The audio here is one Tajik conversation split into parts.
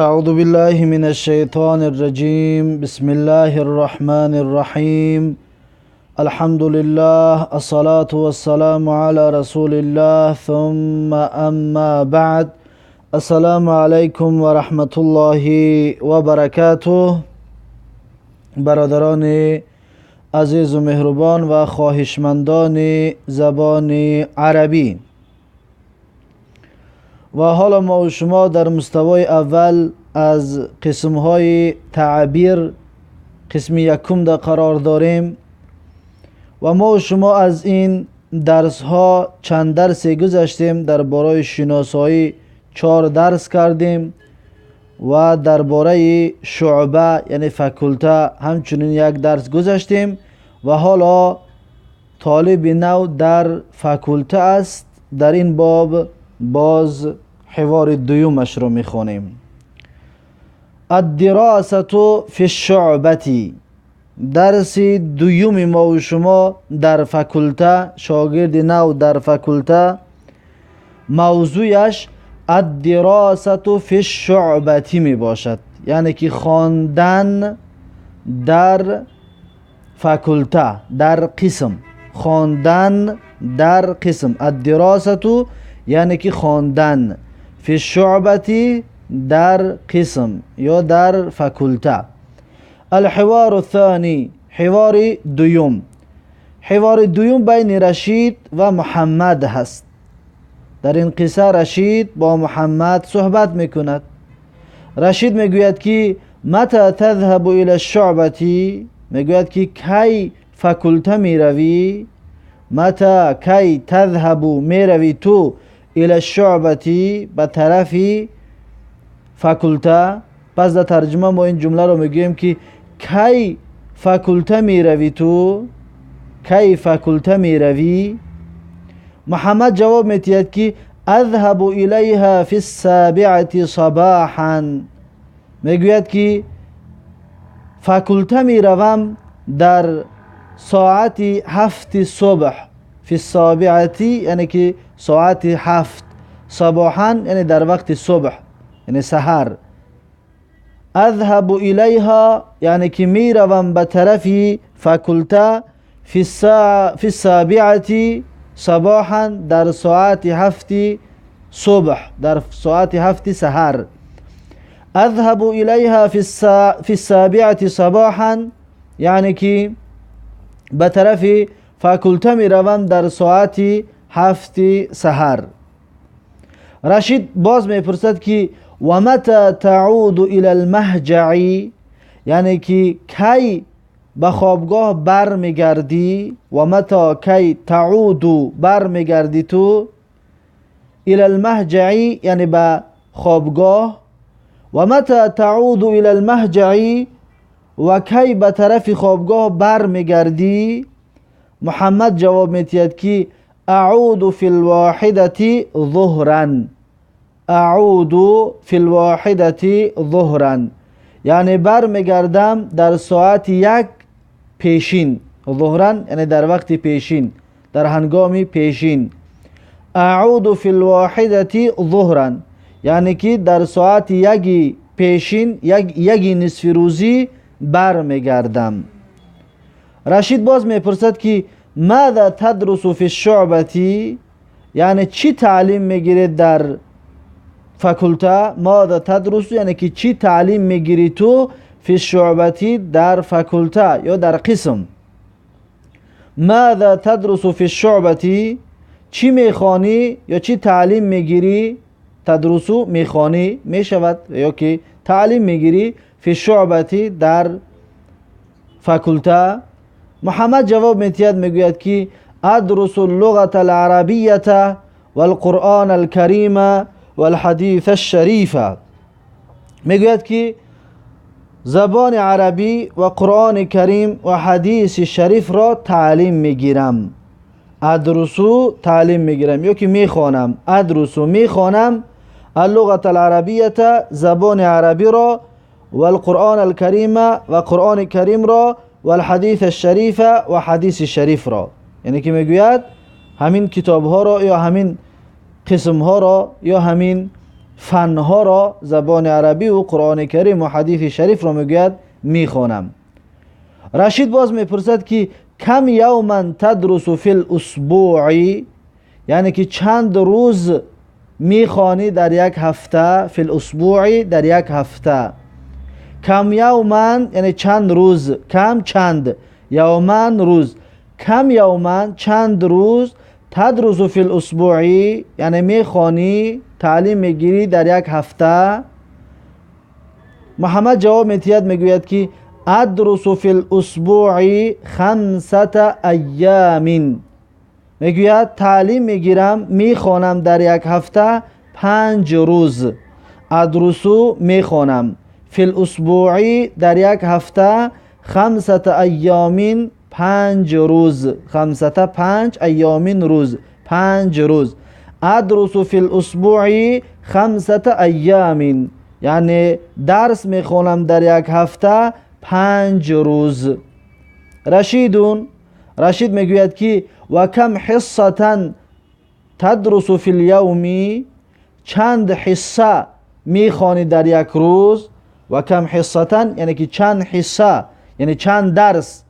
أعوذ بالله من الشيطان الرجيم. بسم الله الرحمن الرحيم. الحمد لله، الصلاة والسلام على رسول الله، ثم أما بعد. السلام علیکم و رحمت الله و برکاته. برادران عزیز و مهربان و خواهشمندان زبان عربی، و حالا ما و شما در مستوای اول از قسمهای تعبیر، قسم یکم در قرار داریم و ما و شما از این درس ها چند درس گذشتیم. درباره شناسایی 4 درس کردیم و درباره شعبه یعنی فکولته همچنین 1 درس گذشتیم و حالا طالب نو در فکولته است. در این باب باز حوار دویمش رو میخوانیم. الدراسة فی الشعبة، درس دویم ما و شما در فکولته، شاگرد نو در فکولته، موضوعش الدراسة فی الشعبة می باشد، یعنی که خواندن در فکولته، در قسم، خواندن در قسم. الدراسة یعنی که خواندن، فی الشعبة در قسم یا در فکولته. الحوار الثانی، حوار دویم. حوار دویم بین رشید و محمد هست. در این قصه رشید با محمد صحبت میکند. رشید میگوید که متى تذهب الى الشعبة، میگوید که کی فکولته میروی. متى کی، تذهب میروی تو، الى الشعبة به طرف فکولته. پس در ترجمه ما این جمله رو میگوییم که کی فکولته میروی تو، کی فکولته میروی. محمد جواب میتید که اذهب الیها فی السابعة صباحا، میگوید که فکولته میروم در ساعت 7 صبح. فی السابعة یعنی که ساعت 7، صباحا یعنی در وقت صبح، یعنی سحر. اذهب الیها یعنی که میروم به طرف فکولته، فی السابعة صباحا در ساعت 7 صبح، در ساعت 7 سحر. اذهب الیها فی السابعة صباحا یعنی که به طرف فکولته میروم در ساعت 7 سحر. رشید باز میپرسد که و متى تعود الى المهجع، یعنی که کی به خوابگاه بر میگردی. و متى کی، تعود بر میگردی تو، الى المهجع یعنی به خوابگاه. و متى تعود الى المهجع، و کی به طرف خوابگاه بر میگردی. محمد جواب میتید که اعود فی الواحدة ظهرا، اعود فی الواحدة ظهرا یعنی بر میگردم در ساعت 1 پیشین. ظهرا یعنی در وقت پیشین، در هنگام پیشین. اعود فی الواحدة ظهرا یعنی که در ساعت 1 پیشین، 1 نصف روزی بر میگردم. رشید باز میپرسد که ماذا تدرس فی الشعبة، یعنی چی تعلیم میگیری در فکولته. ماذا تدرس یعنی که چی تعلیم میگیری تو، فی الشعبة در فکولته یا در قسم. ماذا تدرس فی الشعبة، چی میخوانی یا چی تعلیم میگیری. تدرسو میخوانی میشود یا که تعلیم میگیری، فی الشعبة در فکولته. محمد جواب میتید، میگوید که ادرس اللغة العربیة والقرآن الكریم والحدیث الشریف، میگوید که زبان عربی و قرآن کریم و حدیث شریف را تعلیم میگیرم. ادرسو تعلیم میگیرم یا که میخوانم. ادرسو میخوانم، اللغة العربیة زبان عربی را، والقرآن الکریم و قرآن کریم را، والحدیث الشریف و حدیث شریف را. یعنی که میگوید همین کتاب ها را یا همین قسم ها را یا همین фанҳоро, забони арабӣ ва Қуръони Карим ва ҳадиси шарифро мегӯяд мехонам. Рашид боз мепурсад ки كم يوما تدرس في الأسبوع, яъне ки чанд рӯз мехонӣ дар як ҳафта, في الأسبوع дар як ҳафта. كم يوما яъне чанд рӯз, كم чанд, يوما рӯз, كم يوما чанд рӯз, تدرس في الأسبوع яъне мехонӣ, таълим мегирӣ дар як ҳафта. Муҳаммад ҷавоб метиҳад, мегӯяд ки أدرس في الأسبوع خمسة أيام, мегӯяд таълим мегирам, мехонам дар як ҳафта 5 рӯз. أدرس мехонам, في الأسبوع дар як ҳафта, خمسة أيام 5 рӯз, خمسة панҷ, أيام рӯз, 5 рӯз. أدرس في الأسبوع خمسة أيام яъне дарс мехонам дар як ҳафта 5 рӯз. Рашидун, Рашид мегӯяд ки وكم حصة تدرس في اليوم, чанд ҳисса мехонӣ дар як рӯз. وكم حصة яъне ки чанд ҳисса, яъне чанд дарс,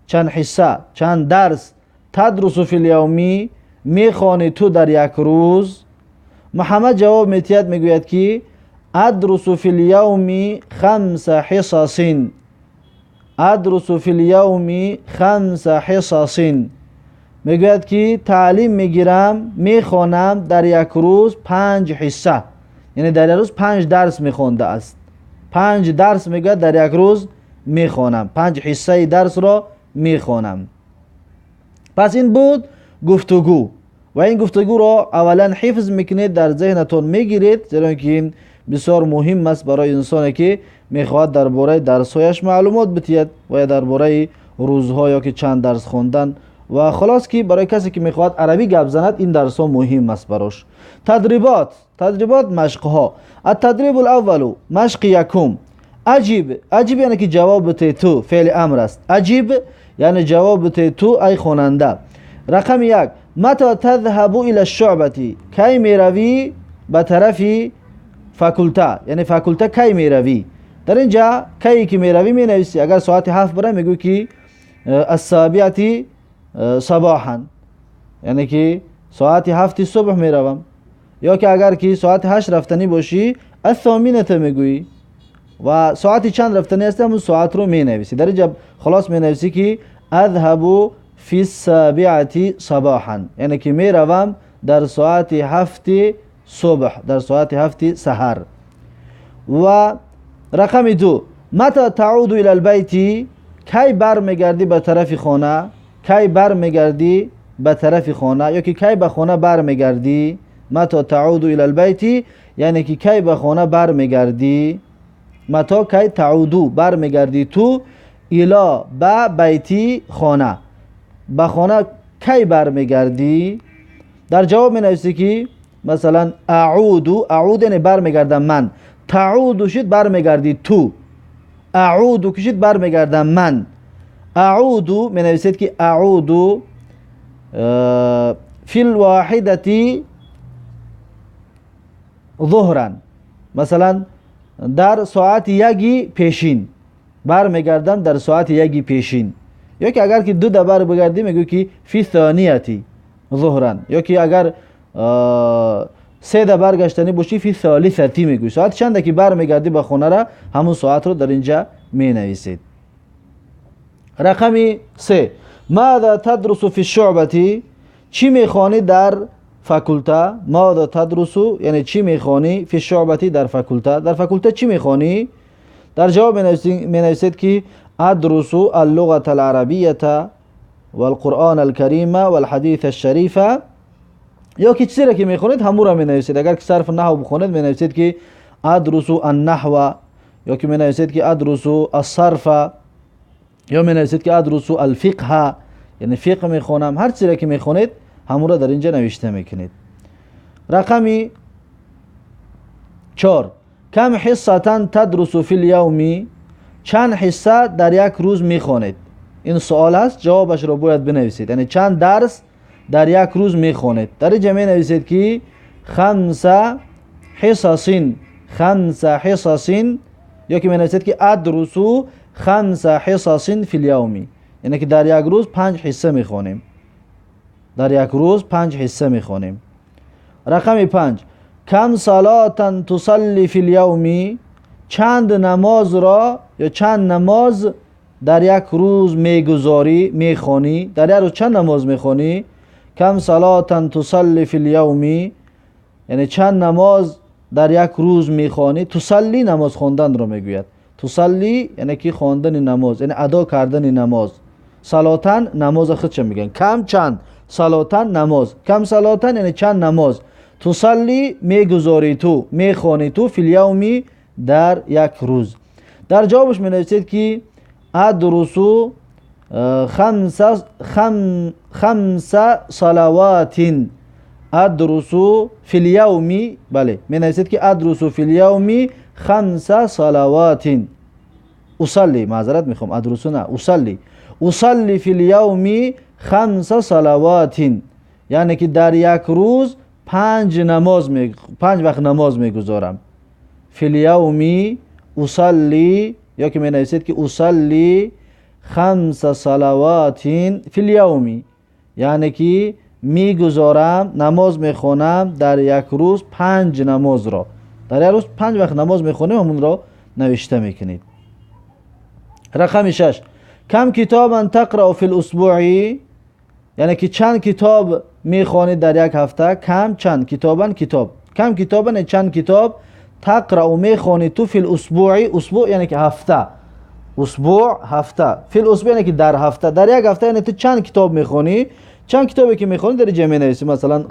чанд ҳисса, чанд дарс, تدرس في اليوم мехонӣ ту дар як рӯз. Муҳаммад ҷавоб метиҳад, мегӯяд ки أدرس في اليوم خمس حصص, أدرس في اليوم خمس حصص, мегӯяд ки таълим мегирам, мехонам дар як рӯз панҷ ҳисса, яъне дар як рӯз панҷ дарс мехондааст. Панҷ дарс мегӯяд дар як рӯз мехонам, панҷ ҳиссаи дарсро мехонам. Пас ин буд гуфтугӯ ва ин гуфтугӯро аввалан ҳифз мекунед, дар зеҳнатон мегиред, зеро ки ин бисёр муҳим аст барои инсоне ки мехоҳад дар бораи дарсҳояш маълумот битиҳад ва ё дар бораи рӯзҳо ё ки чанд дарс хондан ва холос ки барои касе ки мехоҳад арабӣ гап занад, ин дарсҳо муҳим аст барош. تدريبات, تدريبات машқҳо. التدريب الأول машқи якум. أجب, أجب яъне ки ҷавоб бите ту, феъли амр аст. أجب яъне ҷавоб бите ту, ай хонанда. Рақами як: متى تذهب إلى الشعبة, кай меравӣ ба тарафи факулта, яъне факулта кай меравӣ. Дар ин ҷа кае ки меравӣ менависӣ. Агар соати 7 бара, мегӯй ки السابعة صباحا, яъне ки соати 7-и субҳ меравам. Ё ки агар ки соати 8 рафтанӣ бошӣ, الثامنة мегӯӣ ва соати чанд рафтанӣ ҳасти, ҳамун соатро менависӣ. Дар инҷа холос менависӣ ки أذهب في السابعة صباحا, яъне ки меравам дар соати 7-и субҳ, дар соати 7-и саҳар. Ва рақами ду: متى تعود إلى البيت, кай бармегардӣ ба тарафи хона, кай бармегардӣ ба тарафи хона ё ки кай ба хона бармегардӣ. متى تعود إلى البيت яъне ки кай ба хона бармегардӣ. متى кай, تعود бармегардӣ, ту, إلى ба, البيت хона, ба хона кай бармегардӣ. Дар ҷавоб менависӣ ки масалан أعود, أعود яъне бармегардам ман, تعود шид бармегардӣ ту, أعود ки шид бармегардам ман. أعود менависед ки أعود في الواحدة ظهرا, масалан дар соати 1-и пешин бармегардам, дар соати 1-и пешин. Ё ки агар ки 2-да бар бигардӣ, мегӯй ки في الثانية ظهرا. Ё ки агар 3-да баргаштанӣ бошӣ, في الثالثة мегӯй. Соати чанда ки бармегардӣ ба хонара, ҳамун соатро дар инҷа менависед. Рақами се: ماذا تدرس في الشعبة, чӣ мехонӣ дар факулта. ماذا تدرس яъне чӣ мехонӣ, في الشعبة дар факулта, дар факулта чӣ мехонӣ. Дар ҷавоб менависед ки أدرس اللغة العربية والقرآن الكريم والحديث الشريف. Ё ки чизере ки мехонед, ҳамуро менависед. Агар ки сарфу наҳв бихонед, менависед ки أدرس النحو, ё ки менависед ки أدرس الصرف, ё менависед ки أدرس الفقه, яъне фиқҳ мехонам. Ҳар чизере ки мехонед, ҳамуро дар инҷа навишта мекунед. Рақами чор: كم حصة تدرس في اليوم, чанд ҳисса дар як рӯз мехонед. Ин суол аст, ҷавобашро бояд бинависед, яъне чанд дарс дар як рӯз мехонед. Дар инҷа менависед ки خمس ҳисасин, хамса ҳисасин, ё ки менависед ки адрусу хамса ҳисасин фил явми, яъне ки дар як рӯз 5 ҳисса мехонем. Дар як рӯз 5 ҳисса мехонем. Рақами 5. Кам салатан тусалли фил явми, чанд намозро ё чанд намоз дар як рӯз мегузорӣ, мехонӣ? Дар як рӯз чанд намоз мехонӣ? Кам салатан тусалли фил явми, яъне чанд намоз дар як рӯз мехонӣ? Тусалли намоз хонданро мегӯяд. Тусалли яъне ки хондани намоз, яъне адо кардани намоз. Салотан намоза худша мегӯянд. Кам чанд, салотан намоз. Кам салотан яъне чанд намоз. Тусалли мегузорӣ ту, мехонӣ ту, фил явми дар як рӯз. Дар ҷавобаш менависед ки адрусу хамса салаватин, адрусу фил явми, бале, менависед ки адрусу фил явми хамса салаватин. Усалли, маъзарат мехоҳам, адрусу на, усалли. Усалли фил явми хамса салаватин, яъне ки дар як рӯз 5 вақт намоз мегузорам. Фил явми усалли, ё ки менависед ки усалли хамса салаватин фил явми, яъне ки мегузорам, намоз мехонам дар як рӯз 5 намозро. Дар як рӯз 5 вақт намоз мехонем, ҳамонро навишта мекунед. Рақами 6. Кам китобан тақрау фил усбуи, яъне ки чанд китоб мехонед дар як ҳафта? Кам чанд, китобан китоб. Кам китобан яъне чанд китоб тақрау мехонед ту фил усбуи, усбу яъне ки ҳафта, усбу ҳафта, фил усбу яъне ки дар ҳафта, дар як ҳафта яъне ту чанд китоб мехонӣ? Чанд китобе ки мехонӣ дар инҷа менависӣ. Масалан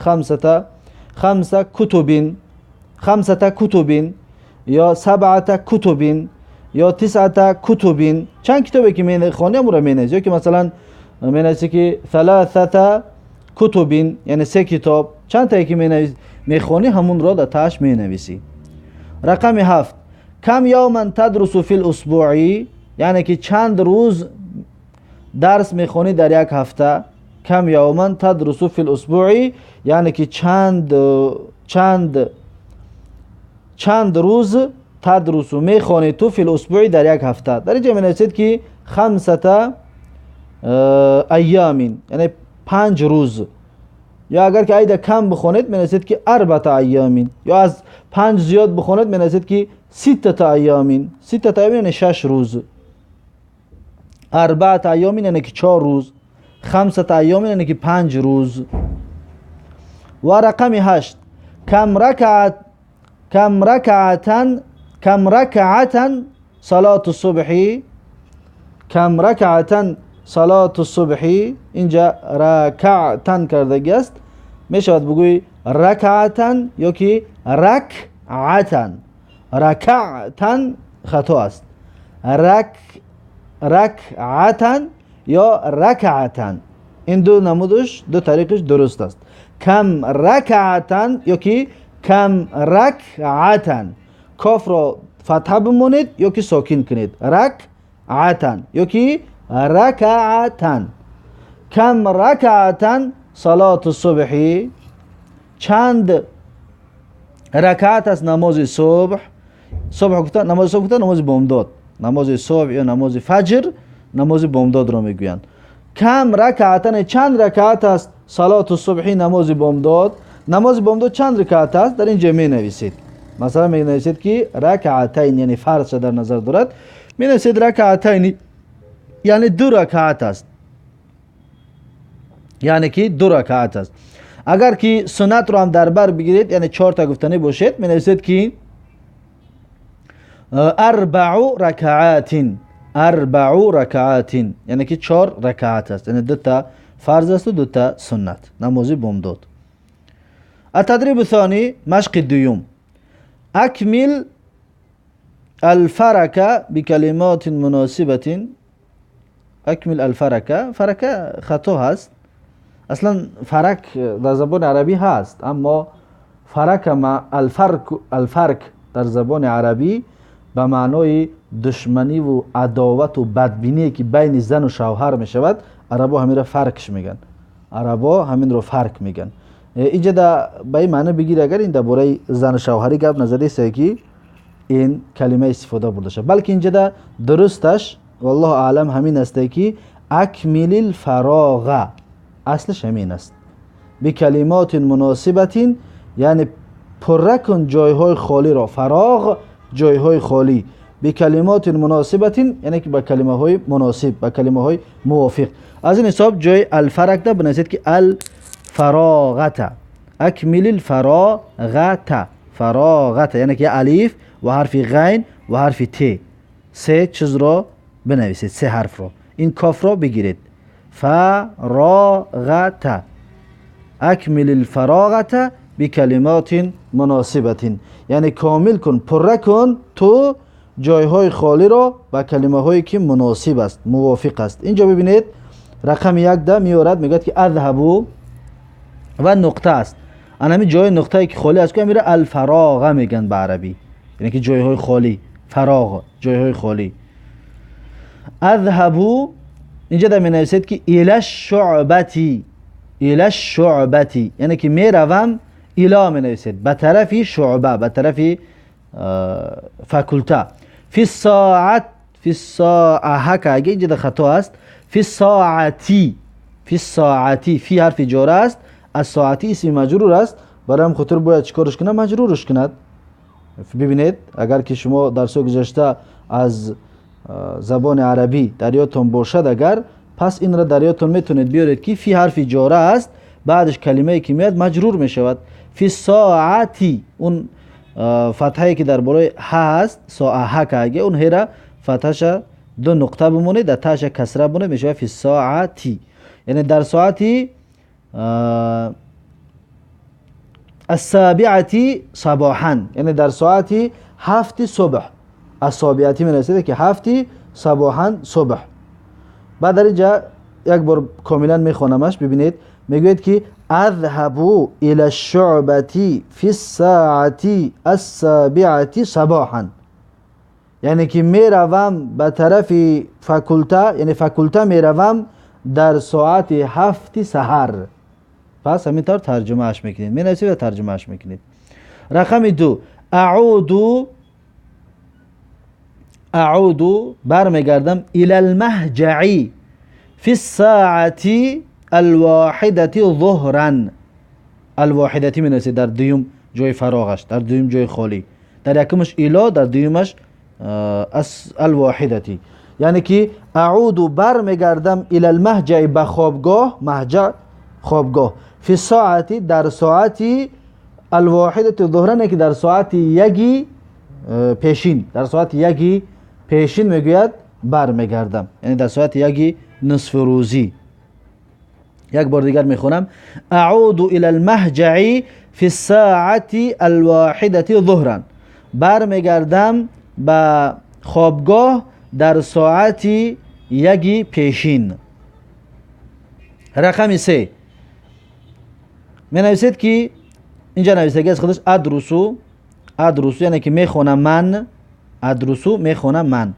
хамса кутубин, хамсата кутубин ё сабъата кутубин ё тисъата кутубин. Чанд китобе ки мехонӣ ҳамонро менависӣ. Ё ки масалан менависӣ ки саласата кутубин, яъне 3 китоб. Чанд тае ки мехонӣ ҳамонро дар тааш менависӣ. Рақами 7. Кам явман тадрусу фил усбуи, яъне ки чанд рӯз дарс мехонӣ дар як ҳафта? Кам явман тадрусу фил усбуи, яъне ки чанд рӯз тадрусу мехонӣ ту фил усбуи дар як ҳафта. Дар инҷа менависед ки хамсата айёмин, яъне 5 рӯз. Ё агар ки айда кам бихонед менависед ки арбата айёмин, ё аз 5 зиёд бихонед менависед ки ситтата айёмин. Ситтата айёмин яъне 6 рӯз. Арбаата айёмин яъне ки 4 рӯз. Хамсата айёмин яъне ки 5 рӯз. Ва рақами 8. Кам ракаатан, кам ракаатан салату субҳи, кам ракаатан салату субҳи, инҷа ракаатан кардагӣ аст, мешавад бигӯй ракаатан ё ки ракаатан. Ракаатан хато аст. Ракаатан ё ракаатан, ин ду намудаш, ду тариқиш дуруст аст. Кам ракаатан ё ки кам ракаатан. Кофро фатҳа бимонед ё ки сокин кунед. Ракаатан ё ки ракаатан. Кам ракаатан салату субҳи, чанд ракаат аст намози субҳ? Субҳ гуфта, намози субҳ гуфта намози бомдод, намози субҳ ё намози фаҷр, намози бомдодро мегӯянд. Кам ракаатан чанд ракаат аст салату субҳи, намози бомдод? Намози бомдод чанд ракаат аст? Дар инҷа менависед. Масалан менависед ки ракаатайн, яъне фарзша дар назар дорад. Менависед ракаатайн, яъне 2 ракаат аст, яъне ки 2 ракаат аст. Агар ки суннатро ҳам дар бар бигиред, яъне 4 та гуфтанӣ бошед, менависед ки арбаъу ракаатин, арбаъу ракаатин, яъне ки 4 ракаат аст, яъне 2 та фарз аст ва 2 та суннат. Намози бомдод. التدريب الثاني، مشق الديوم. أكمل الفركة بكلمات مناسبة. أكمل الفركة، فركة خطو هست، اصلا فرک در زبان عربی هست، اما فرک ما الفرق، الفرق در زبان عربی به معنای دشمنی و عداوت و بدبینی که بین زن و شوهر می شود، عربا همین را فرکش میگن. عربا همین رو فرک میگن. Инҷа ба ин маъно бигир, агар ин дар бораи зану шавҳарӣ гап назадест, ки ин калима истифода бурда шавад, балки инҷа дурусташ валлоҳу аълам ҳамин аст, ки акмилил фароға, аслиш ҳамин аст. Бикалимотин муносибатин, яъне пурра кун ҷойҳои холиро, фароғ ҷойҳои холӣ, бикалимотин муносибатин, яъне ки ба калимаҳои муносиб, ба калимаҳои мувофиқ. Аз ин ҳисоб ҷои алфаракда бинависед, ки алфароғата, акмилил фароғата, фароғата, яъне ки алиф ва ҳарфи ғайн ва ҳарфи т, се чизро бинависед, се ҳарфро, ин кофро бигиред. Фароғата, акмилил фароғата бикалимотин муносибатин, яъне комил кун, пурра кун ту ҷойҳои холиро ба калимаҳое ки муносиб аст, мувофиқ аст. Инҷо бибинед, рақами якда меорад, мегӯяд ки азҳабу ва нуқта аст. Ана ҳамин ҷои нуқтае ки холӣ аст, ку амира алфароға мегӯянд ба арабӣ, яъне ки ҷойҳои холӣ, фароғ, ҷойҳои холӣ. Азҳабу инҷа да менависед ки ила шуъбати, ила шуъбати, яъне ки меравам, ила менависед ба тарафи шуъба, ба тарафи факулта. Фи соат, фи соаҳа, ка инҷа да хато аст, фи соати, фи соати, фи ҳарфи ҷора аст, аз соати исми маҷрур аст, барои ҳам хотир бояд чӣ корш кунад? Маҷрурш кунад. Бибинед, агар ки шумо дарсҳои гузашта аз забони арабӣ дар ёдтон бошад, агар пас инро дар ёдтон метавонед биёред, ки фи ҳарфи ҷора аст, баъдаш калимае ки меояд маҷрур мешавад. Фи соати, он фатҳае ки дар болои ҳа аст, соаҳа каге, он ҳера фатҳаша ду нуқта бимонед, дар таша касра бимонед, мешавад фи соати, яъне дар соати ассабиати сабоҳан, яъне дар соати ҳафти субҳ. Ассобиати менависед, ки ҳафти сабоҳан, субҳ. Баъд дар инҷа як бор комилан мехонамаш, бибинед, мегӯяд ки азҳабу ила шуъбати фи саати ассабиати сабоҳан, яъне ки меравам ба тарафи факулта, яъне факулта меравам дар соати ҳафти саҳар. Пас ҳамин тавр тарҷумааш мекунед, менависед ва тарҷумааш мекунед. Рақами ду, аъуду, аъуду бармегардам, ила алмаҳҷаи фи саати алвоҳидати зуҳран. Алвоҳидати менависед дар дуюм ҷои фароғаш, дар дуюм ҷои холӣ, дар якумаш ило, дар дуюмаш алвоҳидати, яъне ки аъуду бармегардам, ила алмаҳҷаи ба хобгоҳ, маҳҷа хобгоҳ, фи соати дар соати алвоҳидати зуҳран, ки дар соати яги пешин, дар соати яги пешин мегӯяд бармегардам, яъне дар соати яги нисфрӯзӣ. Як бор дигар мехонам: аъуду ила алмаҳҷаи фи саати алвоҳидати зуҳран, бармегардам ба хобгоҳ дар соати яги пешин. Рақами се менависед, ки инҷа нависагӣ аз худаш адрусу, адрусу яъне ки мехонам ман, адрусу мехонам ман.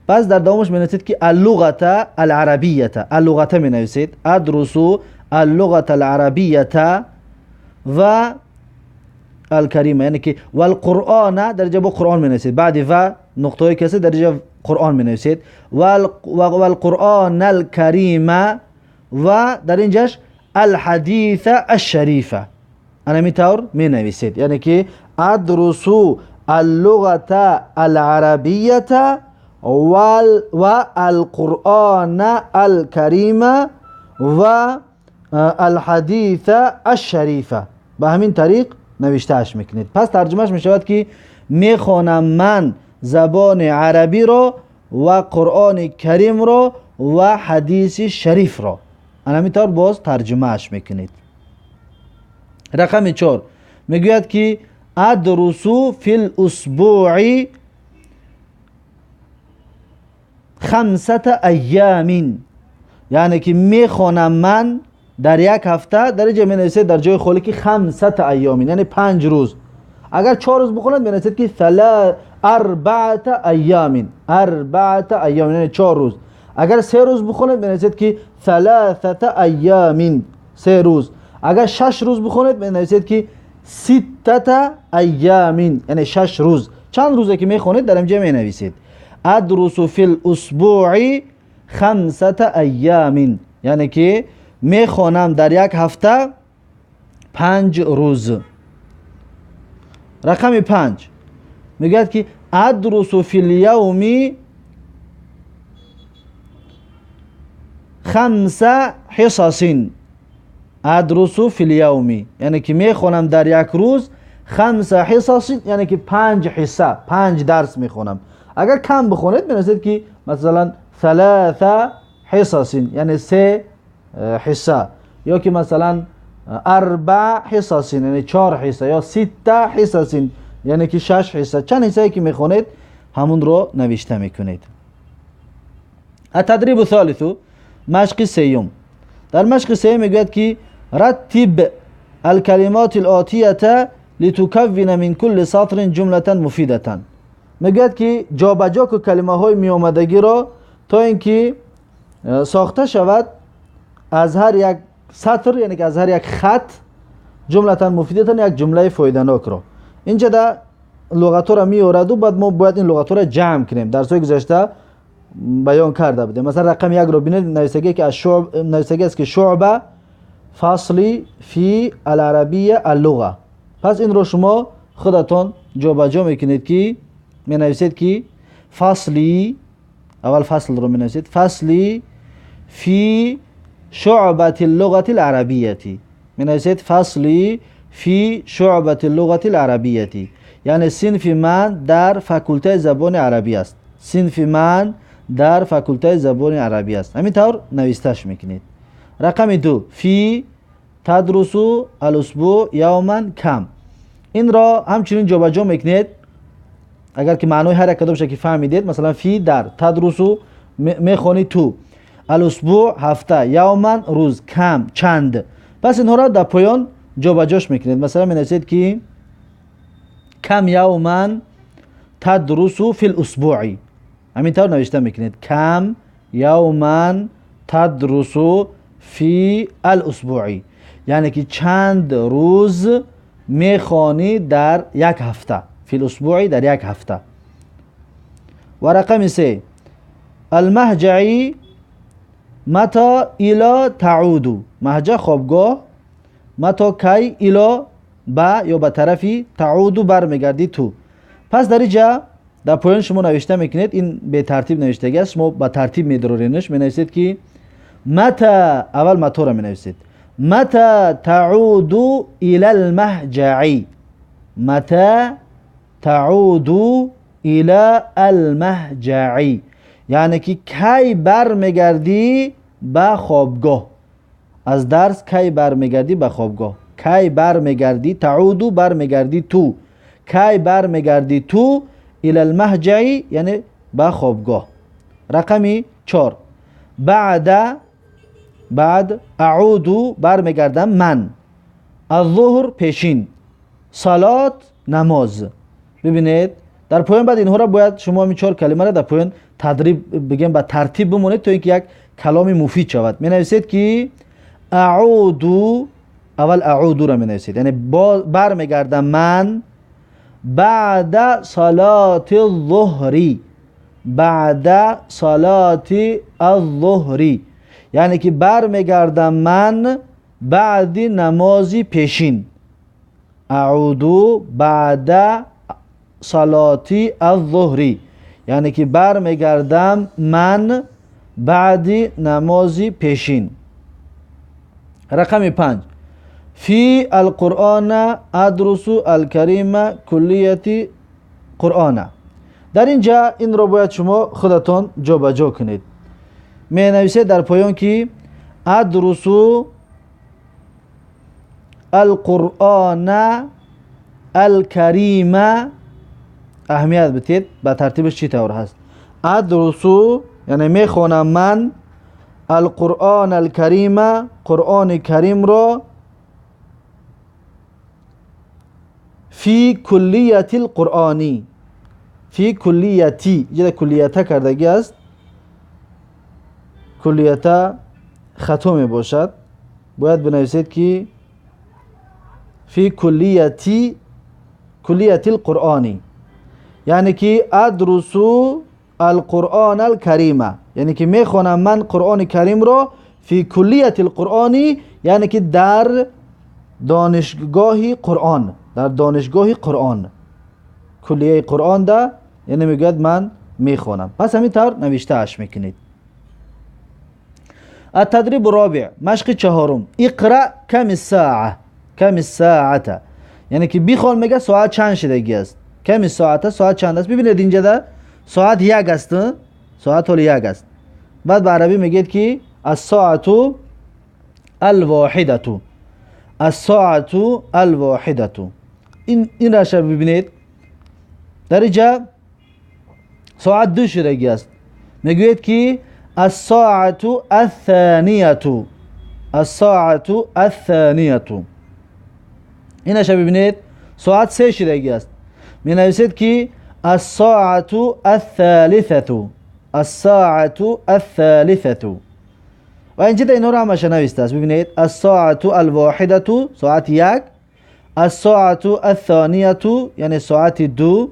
Пас дар давомаш менависед, ки аллуғата аларабията, аллуғата менависед, адрусу аллуғата аларабията ва алкарима, яъне ки валқуръона, дар инҷа бо қуръон менависед, баъди ва нуқтаҳое ки ҳаст, дар инҷа қуръон менависед, валқуръона алкарима ва дар инҷаш алҳадиса ашшарифа. Ана ҳамин тавр менависед, яъне ки адрусу аллуғата аларабията ва алқуръона алкарима ва алҳадиса ашшарифа. Ба ҳамин тариқ навиштааш мекунед. Пас тарҷумааш мешавад, ки мехонам ман забони арабиро ва қуръони каримро ва ҳадиси шарифро. Ана ҳамин тавр боз тарҷумааш мекунед. Рақами чор мегӯяд, ки адрусу фил усбуи хамсата айёмин, яъне ки мехонам ман дар як ҳафта, дар инҷа менависед дар ҷои холӣ ки хамсата айёмин, яъне панҷ рӯз. Агар чор рӯз бихонад, менависед ки арбаата айёмин, арбаата айёмин, яъне чор рӯз. Агар се рӯз бихонад, менависед ки саласата айёмин, се рӯз. Агар 6 рӯз бихонед, менависед ки 6 айёмин, яъне 6 рӯз. Чанд рӯзе ки мехонед дар инҷа менависед. Адрусу фил усбуи 5 айёмин, яъне ки мехонам дар як ҳафта 5 рӯз. Рақами 5 мегӯяд ки адрусу фил явми 5 ҳисасин. Адрусу фил явми, яъне ки мехонам дар як рӯз 5 ҳисасин, яъне ки 5 ҳисса, 5 дарс мехонам. Агар кам бихонед, менависед ки масалан 3 ҳисасин, яъне 3 ҳисса, ё ки масалан 4 ҳисасин, яъне 4 ҳисса, ё 6 ҳисасин, яъне ки 6 ҳисса. Чанд ҳиссае ки мехонед ҳамонро навишта мекунед. Ат-тадрибу солису, машқи сеюм. Дар машқи сеюм мегӯяд ки раттиб алкалимоти алотията литукаввина мин кулли сатрин ҷумлатан муфидатан. Мегӯяд ки ҷобаҷо ку калимаҳои меомадагиро то ин ки сохта шавад аз ҳар як сатр, яъне ки аз ҳар як хат, ҷумлатан муфидатан, як ҷумлаи фоиданокро. Инҷа да луғатҳоро меораду, баъд мо бояд ин луғатҳоро ҷамъ кунем. Дарсҳои гузашта баён карда будем. Масалан рақами 1-ро бинед, нависагӣ аст ки шуъба фасли фи аларабия аллуға. Пас инро шумо худатон ҷобаҷо мекунед ки менависед ки фасли, аввал фаслро менависед, фасли фи шуъбати луғати аларабияти. Менависед фасли фи шуъбати луғати аларабияти, яъне синфи ман дар факултаи забони арабӣ аст. Синфи ман дар факултаи забони арабӣ аст. Ҳамин тавр нависташ мекунед. Рақами 2 фи тадрусу алусбу явман кам. Инро ҳамчунин ҷобаҷо мекунед. Агар ки маънои ҳар як кадомша ки фаҳмидед, масалан фи дар, тадрусу мехонӣ ту, алусбу ҳафта, явман рӯз, кам чанд. Пас инҳоро дар поён ҷобаҷош мекунед. Масалан менависед ки кам явман тадрусу фил усбуи. Ҳамин тавр навишта мекунед. Кам явман тадрусу фи ал усбуи, яъне ки чанд рӯз мехонӣ дар як ҳафта. Фил усбуи дар як ҳафта. Ва рақами 3 алмаҳҷаи мата ило тауду. Маҳҷа хобгоҳ, мато кай, ило ба ё ба тарафи, тауду бармегардӣ ту. Пас дар инҷа дар поён шумо навишта мекунед, ин бетартиб навиштагӣ аст, шумо ба тартиб медоренаш. Менависед ки мата, аввал маторо менависед, мата тауду ила алмаҳҷаи. Мата тауду ила алмаҳҷаи, яъне ки кай бармегардӣ ба хобгоҳ. Аз дарс кай бармегардӣ ба хобгоҳ. Кай бармегардӣ, тауду бармегардӣ ту, кай бармегардӣ ту ила алмаҳҷаи, яъне ба хобгоҳ. Рақами 4 баъда, баъд аъуду бармегардам ман, аззуҳр пешин, салот намоз. Бибинед дар поён баъд инҳоро бояд шумо ҳамин 4 калимаро дар поён тадриб бигем, ба тартиб бимонед то ин ки як каломи муфид шавад. Менависед ки аъуду, аввал аъудуро менависед, яъне бармегардам ман баъда салоти зуҳри. Баъда салоти аззуҳри, яъне ки бармегардам ман баъди намози пешин. Аъуду баъда салоти аззуҳри, яъне ки бармегардам ман баъди намози пешин. Рақами 5 фи алқуръона адрусу алкарима куллияти қуръона. Дар ин ҷа инро бояд шумо худатон ҷобаҷо кунед. Менависед дар поён ки адрусу алқуръона алкарима. Аҳамият бидиҳед ба тартибаш чӣ тавр ҳаст. Адрусу яъне мехонам ман алқуръон алкарима, қуръони каримро, фи куллияти алқуръони. Фи куллияти, иҷода куллията кардагӣ аст, куллията хато мебошад. Бояд бинависед ки في كلية القرآن، یعنی که ادرس القرآن الکریم، یعنی که میخوانم من قرآن کریم را، فی کلیت القرآن یعنی که در دانشگاه قرآن، در دانشگاه قرآن، کلیه قرآن ده، یعنی میگوید من میخوانم. پس همین طور نوشته اش میکنید. التدریب الرابع، مشق چهارم، اقرأ کم الساعه، کم الساعه، یعنی که بخوان میگه ساعت چند شدگی است. کم الساعه ساعت چند است. ببینید اینجا ده ساعت 1 است، ساعت حال 1 است. بعد به عربی میگید که الساعة الواحدة، الساعة الواحدة. این را ببینید در اینجا ساعت 2 شدگی است. میگوید که الساعة الثانية، الساعة الثانية. اینش ببینید ساعت 3 شدگی است. می نویسید که الساعة الثالثة، الساعة الثالثة. و اینجا اینا رو همش نوشته است. ببینید الساعة الواحدة ساعت 1، الساعة الثانية یعنی ساعت 2،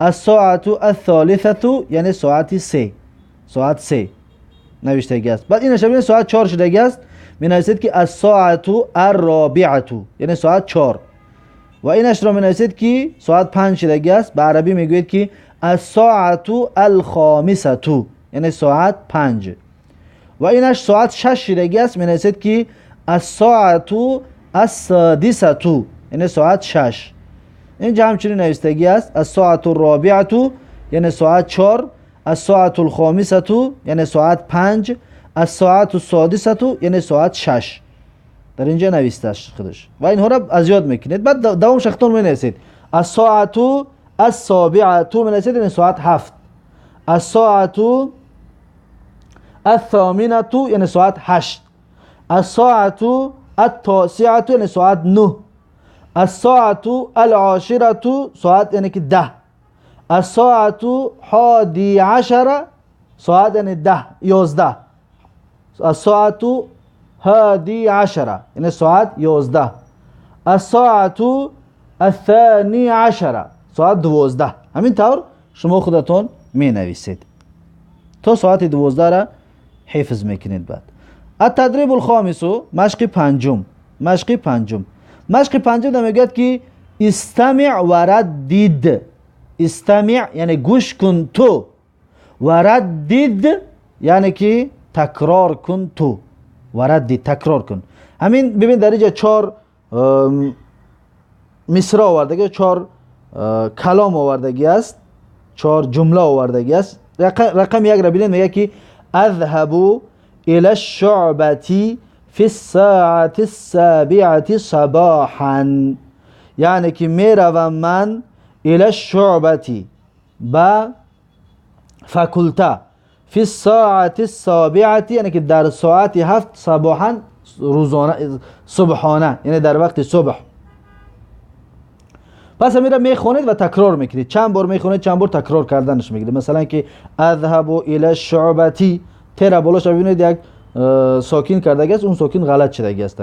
الساعة الثالثة یعنی ساعت 3، ساعت 3 نوشتگی است. بعد اینش ببینید ساعت 4 شدگی است. می نویسید که الساعة الرابعة یعنی ساعت 4. و اینش را می نویسید که ساعت 5 شدگی است. به عربی میگوید که الساعة الخامسة یعنی ساعت 5. و اینش ساعت 6 شدگی است. می نویسید که الساعة السادسة یعنی ساعت 6. اینجا همچنین نوشتگی است الساعة الرابعة یعنی ساعت 4، الساعة الخامسة یعنی ساعت 5، الساعة السادسة یعنی ساعت 6. در اینجا نوشته است خودش و اینها را از یاد میکنید. بعد دوام شختون می نویسید الساعة السابعة می نویسید یعنی ساعت 7، الساعة الثامنة یعنی ساعت 8، الساعة التاسعة یعنی ساعت 9، الساعة العاشرة ساعت یعنی که 10، الساعة حادی عشرة ساعت یعنی 10 11، الساعة هادی عشرة یعنی ساعت 11، الساعة الثانی عشرة ساعت 12. همین طور شما خودتون می نویسید تا ساعت 12 را حفظ میکنید. بعد التدریب الخامس، مشق پنجم، مشق پنجم، مشق پنجم میگوید که استمع و ردد. استمع یعنی گوش کن تو، و ردد یعنی که تکرار کن تو، و ردد تکرار کن. همین ببین در اینجا 4 مصرع آوردگی، 4 کلام آوردگی است، 4 جمله آوردگی است. رقم 1 را ببینید میگه که اذهب الى الشعبة فی الساعة السابعة صباحا، یعنی که میروم من الى الشعبة به فاکولته، فی الساعة السابعة یعنی که در ساعت 7 صباحا روزانه، صبحانه یعنی در وقت صبح. پس همین را میخونید و تکرار میکنید. چند بار میخونید، چند بار تکرار کردنش میگیرید. مثلا که اذهب الى الشعبة، تیرا بالاش ببینید یک ساکین کردگی است، اون ساکین غلط شدگی است.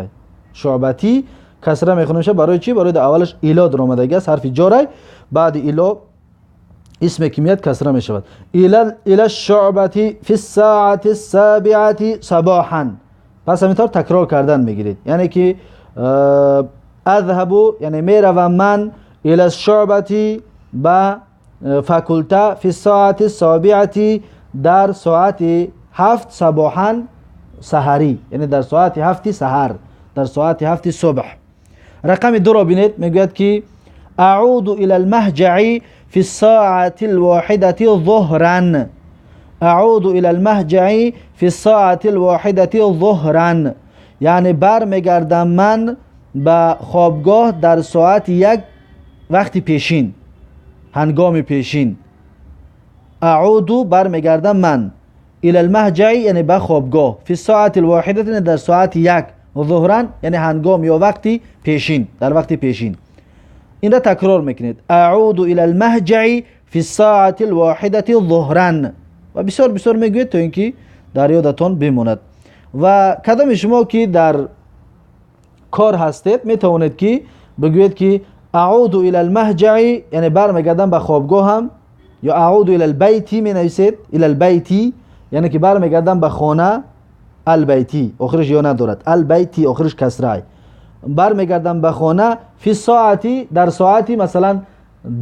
شعبتی کسره میخونه میشه. برای چی؟ برای اولش الا در آمدگی است، حرف جاره، بعد الا اسم که میاد کسره میشود. الى الشعبة فی الساعة السابعة صباحا. پس همینطور تکرار کردن میگیرید، یعنی که اذهب یعنی میروم من الى الشعبة به فاکولته، فی الساعة السابعة در ساعت 7 صباحا سحری، یعنی در ساعت 7 سحر، در ساعت 7 صبح. رقم 2 را ببینید میگوید که اعود الى المهجع فی الساعة الواحدة ظهرا. اعود الى المهجع فی الساعة الواحدة ظهرا، یعنی بر میگردم من به خوابگاه در ساعت 1 وقت پیشین، هنگام پیشین. اعود بر میگردم من، الى المهجع یعنی به خوابگاه، فی الساعة الواحدة یعنی در ساعت 1، ظهرا یعنی هنگام یا وقتی پیشین، در وقت پیشین. این را تکرار میکنید، اعود الى المهجع فی الساعة الواحدة ظهرا، و بسیار بسیار میگوید تا اینکه در یادتان بماند. و کدام شما که در کار هستید میتوانید که بگویید که اعود الى المهجع، یعنی برمیگردم به خوابگاهم، یا اعود الى البیت می نویسید، الى البیت یعنی که برمیگردم به خانه. البیتی آخرش یا ندارد، البیتی آخرش کسره. برمیگردم به خانه فی ساعتی، در ساعتی مثلا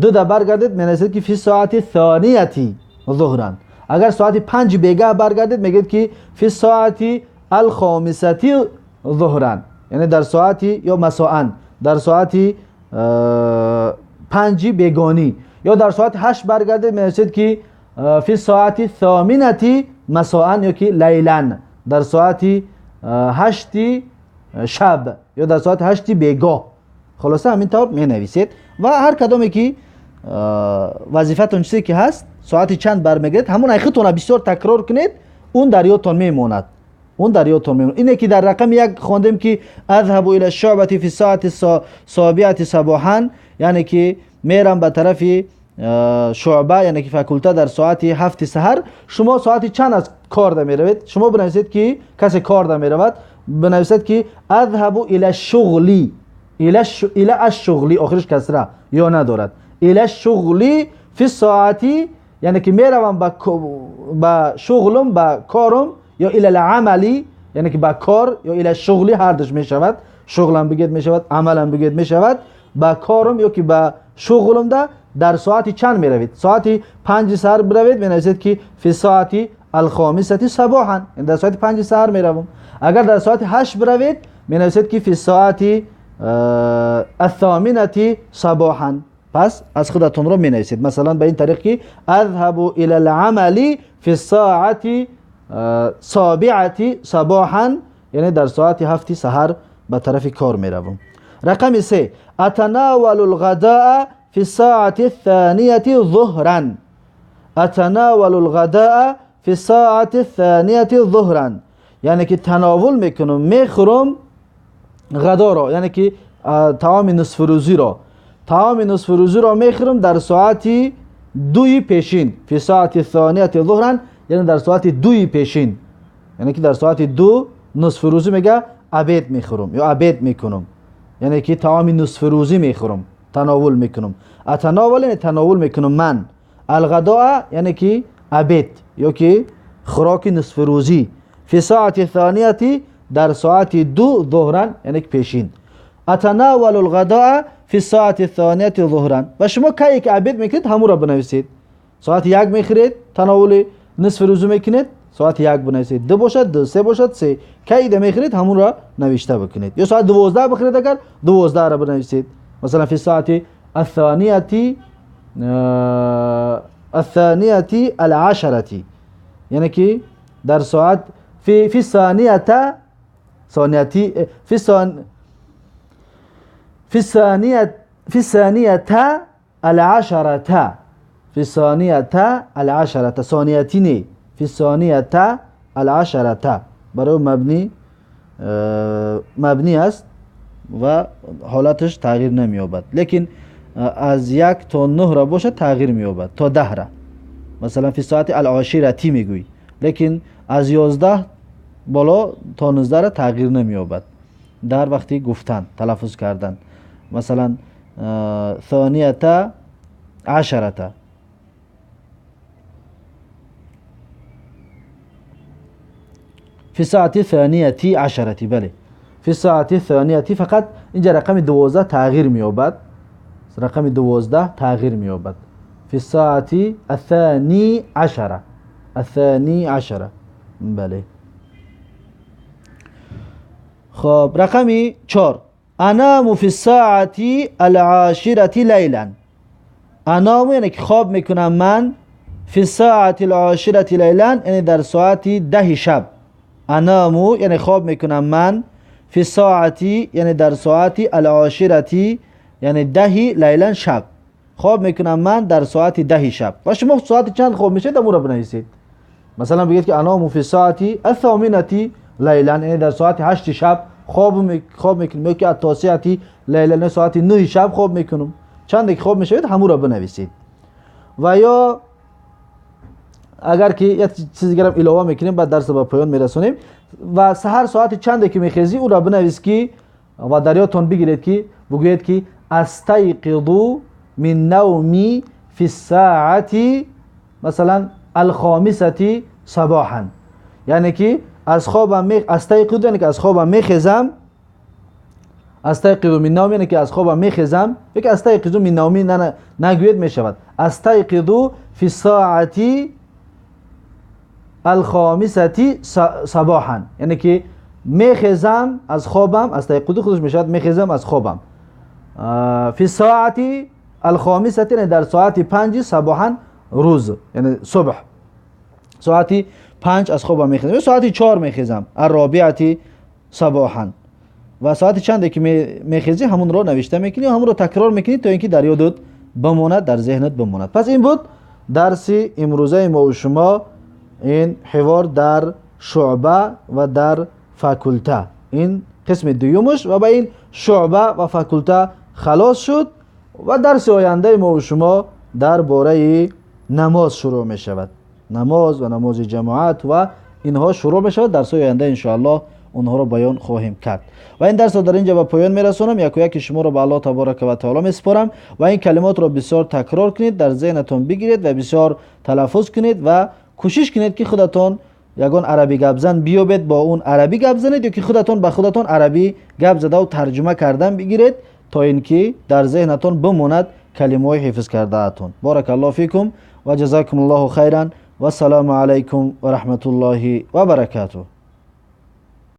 2 ده برگردید می نویسید که فی ساعت ثانیتی ظهرا. اگر ساعت 5 بیگاه برگردید میگید که فی ساعت الخامستی ظهرا، یعنی در ساعتی یا مساء در ساعت 5 بیگانی. یا در ساعت 8 برگردید می نویسید که فی ساعت ثامنتی مساء یا که لیلا، در ساعت 8 شب یا در ساعت 8 بیگاه. خلاصه همین طور می نویسید و هر کدامی که وظیفتون چیزی که هست ساعت چند برمیگردید همون خودتون بسیار تکرار کنید، اون در یادتون میماند، اون در یادتون میماند. اینه که در رقم 1 خواندیم که اذهب الى الشعبة فی ساعت السابعة صباحا، یعنی که میرم به طرف شعبه یعنی که فاکولته در ساعت 7 سحر. شما ساعت چند از کار ده میروید؟ شما بنویسید که کسی کار ده میرود، بنویسید که اذهب الى الشغل، الى الشغل آخرش کسره یا ندارد، الى الشغل فی ساعتی یعنی که میروم به شغلم به کارم، یا الى العملی یعنی که به کار، یا الى الشغلی هر دوش میشود، شغلم بگید میشود، عملم بگید میشود، به کارم یا که به شغلم ده در ساعت چند میروید؟ ساعت 5 سحر بروید می نویسید که فی ساعت الخامسة صباحا، یعنی در ساعت 5 سحر میروم. اگر در ساعت 8 بروید می نویسید که فی ساعت الثامنة صباحا. پس از خودتون رو می نویسید مثلا به این طریق که اذهب الى العمل فی الساعة السابعة صباحا، یعنی در ساعت 7 سحر به طرف کار میروم. رقم 3 اتناول الغداء في الساعة الثانية ظهرا. اتناول الغداء في الساعة الثانية ظهرا، یعنی که تناول میکنم میخورم غدا را، یعنی که طعام نصف روزی را، طعام نصف روزی را میخورم در ساعت 2 پیشین، فی ساعت الثانية ظهرا یعنی در ساعت 2 پیشین، یعنی که در ساعت 2 نصف روزی میگه عبید میخورم یا عبید میکنم، یعنی که طعام نصف روزی میخورم، تناول میکنم. اتناول یعنی تناول میکنم من، الغداء یعنی که عبید یا که خوراک نصف روزی، فی ساعت الثانیه در ساعت 2 ظهرا یعنی که پیشین. اتناول الغداء فی ساعت الثانیه ظهرا. و شما کی که عبید میکنید همون را بنویسید. ساعت 1 میخورید تناول نصف روزی میکنید، ساعت 1 بنویسید، 2 باشد 2، 3 باشد 3، کی ده میخورید همون را نوشته بکنید. یا ساعت 12 بخورید اگر 12 را بنویسید، مثلا فی ساعت الثانیة العشرة، یعنی که در ساعت فی ثانیة ثانیتی فی ثان فی ثانیة فی ثانیة العشرة، فی ثانیة العشرة، ثانیتی فی ثانیة العشرة برای مبنی است و حالتش تغییر نمی‌یابد، لیکن از 1 تا 9 را باشد تغییر می‌یابد تا 10 را. مثلا فی ساعت العاشرة میگویی، لیکن از 11 بالا تا 19 را تغییر نمی‌یابد در وقتی گفتن تلفظ کردن. مثلا ثانیة عشرة، فی ساعت ثانیة عشرة، بله فی ساعت ثانیة. فقط اینجا رقم 12 تغییر می‌یابد، رقم 12 تغییر می‌یابد، فی ساعت الثانی عشرة، الثانی عشرة، بله. خب رقم 4 انام فی الساعة العاشرة لیلا. انام یعنی که خواب میکنم من، فی الساعة العاشرة لیلا یعنی در ساعت 10 شب. انامو یعنی خواب میکنم من، فی ساعتی یعنی در ساعت العاشرة یعنی 10 لیلا شب، خواب میکنم من در ساعت 10 شب. و شما ساعت چند خواب میشید امو را بنویسید. مثلا بگید که انامو فی ساعت الثامنة لیلا یعنی در ساعت 8 شب خواب میکنم، یا که التاسعة لیلا ساعت 9 شب خواب میکنم. چند که خواب میشید همون را بنویسید. و یا اگر که یک چیز دیگه هم علاوه میکنیم بعد درس به پایان میرسونیم. و سحر ساعت چند که میخیزی او را بنویس که ва дар ёдтон бигиред, ки бигӯед, ки أستيقظ من نومي في الساعة مثلا الخامسة صباحا. یعنی که از خوابم أستيقظ یعنی که از خوابم میخیزم، أستيقظ من نومي یعنی که از خوابم میخیزم، یکی أستيقظ من نومي نگوید میشود، أستيقظ في الساعة الخامسة صباحا، یعنی که میخیزم از خوابم، أستيقظ خودش میشود میخیزم از خوابم، في الساعة الخامسة یعنی در ساعت 5 صباحا روز، یعنی صبح ساعت 5 از خوابم میخیزم، ساعت 4 میخیزم، الرابعة صباحا. و ساعت چنده که میخیزی همون رو نوشته میکنی و همون رو تکرار میکنی تا اینکه در یادت بماند، در ذهنت بماند. پس این بود درس امروزه ما و شما، این حوار در شعبه و در فاکولته، این قسم دومش و با این شعبه و فاکولته خلاص شد و درس آینده ما و شما در باره نماز شروع می شود، نماز و نماز جماعت و اینها شروع می شود. درس آینده انشاءالله اونها رو بیان خواهیم کرد. و این درس رو در اینجا به پایان میرسونم. یک و یک شما رو به الله تبارک و تعالی میسپارم و این کلمات رو بسیار تکرار کنید، در ذهنتون بگیرید و بسیار تلفظ کنید و کوشش کنید که خودتون یگان عربی گپ زن بیابید، با اون عربی گپ زنید یا که خودتون به خودتون عربی گپ زده و ترجمه کردن بگیرید تا اینکه در ذهنتون بماند کلمه های حفظ کرده اتون. بارک الله فیکم و جزاکم الله خیرا و السلام علیکم و رحمت الله و برکاته.